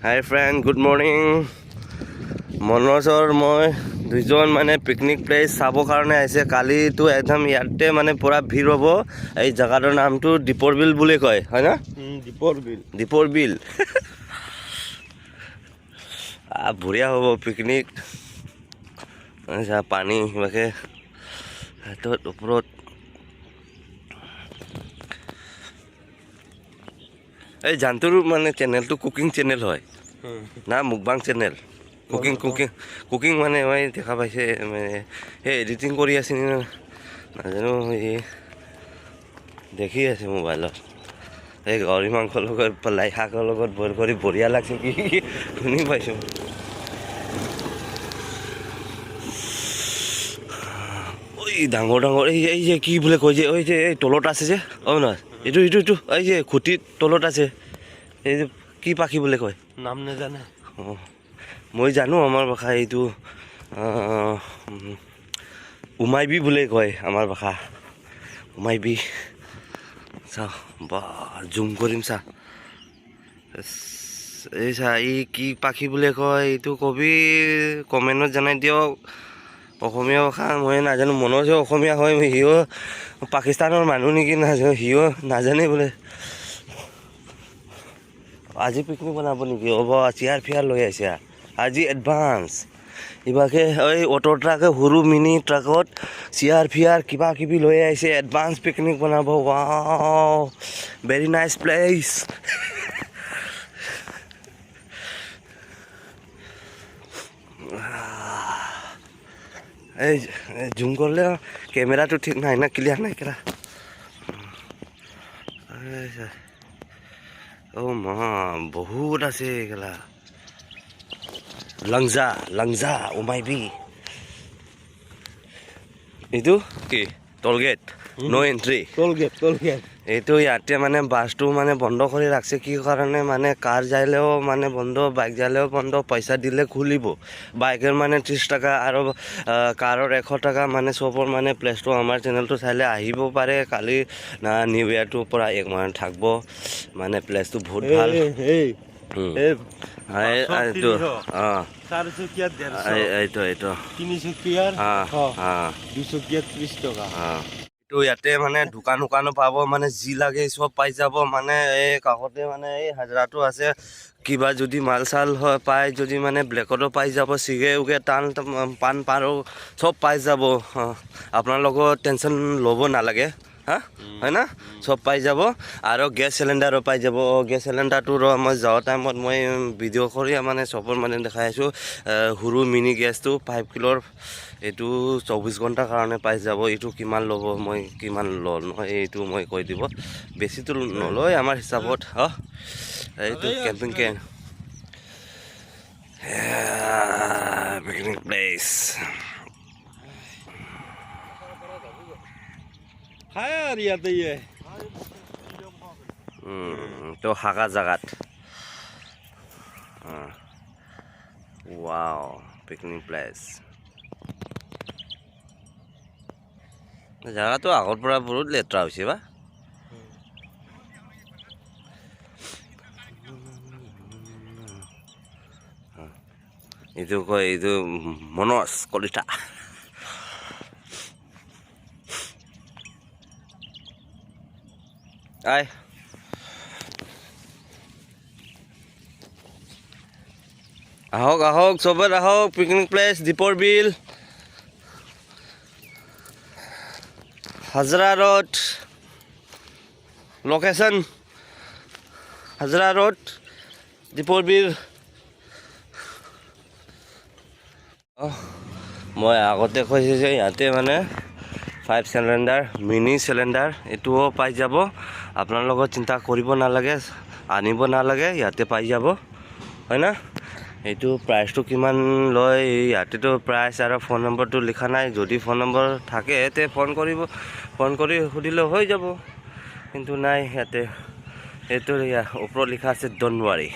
হাই friend, good morning. মনোজৰ মই দুজন মানে পিকনিক প্লেচ চাবৰ কাৰণে আহিছে। কালিতো একদম ইয়াতে মানে পূৰা ভিৰ হ'ব। এই জেগাটোৰ নামটো দীপৰ বিল বুলি কয়, হয় না? দীপৰ বিল। দীপৰ বিল। বঢ়িয়া হ'ব পিকনিক। আচ্ছা, পানী কিবাকে সেইটোত ওপৰত এই জানটোৰ মানে চেনেলটো কুকিং চেনেল হয় না মুকবাং চেনেল? কুকিং, কুকিং, কুকিং মানে মই দেখা পাইছে, মানে সেই এডিটিং কৰি আছে নি নাজানো, এই দেখি আছে মোবাইলত। এই গাহৰি মাংসৰ লগত, লাই শাকৰ লগত বইল কৰি বঢ়িয়া লাগছে কি কি শুনি পাইছোঁ। ঐ ডাঙৰ ডাঙৰ এই যে কি বোলে কয় যে, এই যে এই তলত আছে যে, অ নহয়, এইটো এইটো এইটো এই যে খুঁটিৰ তলত আছে, এই যে কি পাখি বোলে কয়? নাম নাজানে। অঁ, মই জানো, আমাৰ ভাষা এইটো উমাইবি বুলি কয়, আমাৰ ভাষা উমাইবি। চাওঁ বা জুম কৰিম চা। এই চা, এই কি পাখি বুলি কয় এইটো কবি, কমেণ্টত জনাই দিয়ক। অসমীয়া ভাষা মই নাজানো, মনোজো অসমীয়া হয়, সিও পাকিস্তানৰ মানুহ নেকি নাজানো, সিও নাজানে বোলে। আজি পিকনিক বনাব নেকি? হ'ব, চেয়াৰ ফিয়াৰ লৈ আহিছে আজি এডভান্স। ইবাকে এই অট' ট্ৰাকে, সৰু মিনি ট্ৰাকত চেয়াৰ ফিয়াৰ কিবা কিবি লৈ আহিছে, এডভান্স পিকনিক বনাব। Wow, very nice place. এই জুম কৰিলে কেমেৰাটো ঠিক নাই না, ক্লিয়াৰ নাই কেলা। অ' মা, বহুত আছে কেলা। লংজা লংজা উমাইবি। এইটো কি toll gate, no entry. Toll gate, toll gate. এইটো ইয়াতে মানে বাছটো মানে বন্ধ কৰি ৰাখছে। কি কাৰণে মানে কাৰ যালেও মানে বন্ধ, বাইক যালেও বন্ধ। পইচা দিলে খুলিব। বাইকেৰ মানে 30 টকা আৰু কাৰৰ 100 টকা। মানে চবৰ মানে প্লেচটো আমাৰ চেনেলটো চাইলে আহিব পাৰে। কালি না নিউ ইয়াৰটোৰ পৰা এক মাহ থাকিব। মানে প্লেচটো বহুত ভাল। এইটো অঁ। চাৰিচকীয়াত 150। এইটো এইটো। তিনিচকীয়াৰ অঁ। দুচকীয়াত 30 টকা। অঁ, এইটো ইয়াতে মানে দোকান দোকানো পাব, মানে যি লাগে চব পাই যাব। মানে এই কাষতে মানে এই হাজিৰাটো আছে, কিবা যদি মাল চাল হয় পায় যদি মানে ব্লেকতো পাই যাব। চিগাৰেট উগে টান পাণ পাৰো চব পাই যাব। আপোনালোকৰ টেনশ্যন ল'ব নালাগে। হা, হয় না, চব পাই যাব। আৰু গেছ চিলিণ্ডাৰো পাই যাব। গেছ চিলিণ্ডাৰটো ৰ মই যোৱা টাইমত মই ভিডিঅ' কৰি মানে চবৰ মানে দেখাই আছোঁ। সৰু মিনি গেছটো 5 কিলোৰ, এইটো 24 ঘণ্টাৰ কাৰণে পাই যাব। এইটো কিমান ল'ব, মই কিমান লওঁ নহয় এইটো মই কৈ দিব। বেছিতো নলয় আমাৰ হিচাপত। অঁ, এইটো কেম্পিং কেম্প পিকনিক প্লেচ। খাই আৰু ইয়াতে ইয়ে। তো হাগা জাগাত। Wow, picnic place. জেগাটো আগৰ পৰা বহুত লেতেৰা হৈছে বা। এইটো কয় এইটো মনোজ কলিতা। আই আহক আহক, চবে আহক, পিকনিক প্লেচ দীপৰ বিল, Hazra road, location Hazra road, দীপৰ বিল। মই আগতে কৈছোঁ যে ইয়াতে মানে 5 চিলিণ্ডাৰ, মিনি চিলিণ্ডাৰ এইটোও পাই যাব। আপোনালোকৰ চিন্তা কৰিব নালাগে, আনিব নালাগে, ইয়াতে পাই যাব, হয় না? এইটো প্ৰাইচটো কিমান লয় ইয়াতেতো প্ৰাইচ আৰু ফোন নম্বৰটো লিখা নাই। যদি ফোন নম্বৰ থাকে তে ফোন কৰিব, ফোন কৰি সুধিলে হৈ যাব, কিন্তু নাই ইয়াতে। এইটো ওপৰত লিখা আছে, don't worry.